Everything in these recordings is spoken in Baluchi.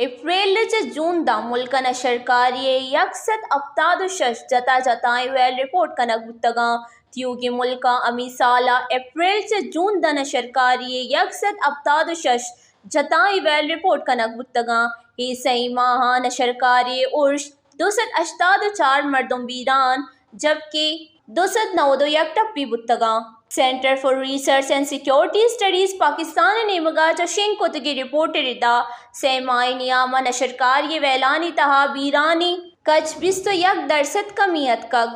اپریل ءَ چہ جون داں ملک ءَ نشرکاری ءِ یک سد ہپتاد ءُ شش جتا جتائیں ویل رپورٹ کنگ بوتگاں۔ تیوگیں ملکاں ہمے سال ءَ اپریل چہ جون داں نشرکاری ءِ یک سد ہپتاد ءُ شش جتائیں ویل رپورٹ کنگ بوتگاں۔ اے سئیں ماہاں نشرکاری ءِ ارش دو سد ہشتاد ءُ چار مردم بیران، جبکہ دو سد نود ءُ یک ٹپی بوتگاں۔ Centre for research and security studies Pakistan ءِ نیمگ ءَ چہ شنگ کتگیں رپورٹ ءِ ردا سئے ماہی نیام ءَ نشرکاری ءِ ویلانی تہا بیرانی کچ بیست ءُ یک درسد کمی اتکگ۔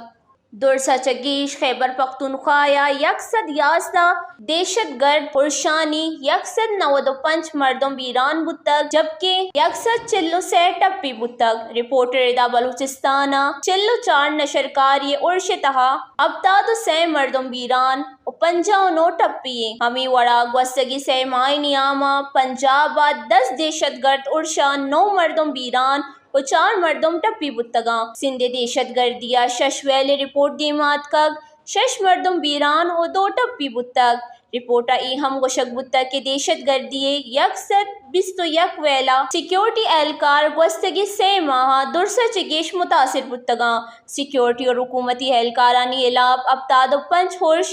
درس ءَ چہ گیش خیبر پختونخوا ءَ یک سد یازدہ دہشت گرد ارشانی یک سد نود ءُ پنچ مردم بیران بوتگ، جبکہ یک سد چل ءُ سئے ٹپی بوتگ۔ رپورٹ ءِ ردا بلوچستان ءَ چل ءُ چار نشرکاری ارش ءِ تہا ہپتاد ءُ سئے مردم بیران ءُ پنجاہ ءُ نو ٹپی ایں۔ ہمے وڑا گوستگیں سئے ماہی نیام ءَ پنجاب ءَ دس دہشت گرد ارش ءَ نو مردم بیران ءُ چار مردم ٹپی بوتگاں۔ سندھ ءِ دہشت گردی ءَ شش ویل ءِ رپورٹ دیما اتکگ، شش مردم بیران ءُ دو ٹپی بوتگ۔ رپورٹ ءَ اے ہم گوشگ بوتگ کہ دہشت گردی ءِ یک سد بیست ءُ یک ویل ءَ سیکیورٹی اہلکار گوستگیں سئے ماہ ءَ درس ءَ چہ گیش متاثر بوتگاں۔ سیکیورٹی اور حکومتی اہلکارانی ہلاپ ہپتاد ءُ پنچ ارش،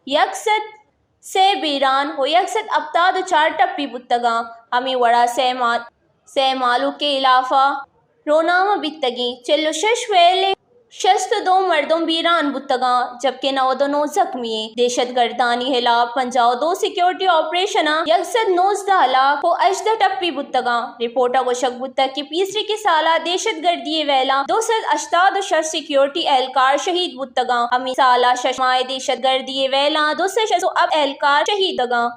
یک سد سئے بیران ءُ یک سد ہپتاد ءُ چار ٹپی بوتگاں۔ ہمے وڑا سئے ما-، سئے مہلوک ءِ ہلاپ ءَ روناما بیتگیں چل ءُ شش ویل ءِ شست ءُ دو مردم بیران بوتگاں، جبکہ نود ءُ نو زخمی ایں۔ دہشت گردانی ہلاپ پنجاہ ءُ دو سیکیورٹی آپریشناں یک سد نوزدہ ہلاک ءُ ہژدہ ٹپی بوتگاں۔ رپورٹ ءَ گوشگ بوتگ کہ پیسریکیں سال ءَ دہشت گردی ءِ ویلاں دو سد ہشتاد ءُ شش سیکیورٹی اہلکار شہید بوتگاں۔ ہمے سال ءَ شش ماہ ءِ دہشت گردی ءِ ویلاں دو سد شست ءُ ہپت اہلکار شہید بوتگاں۔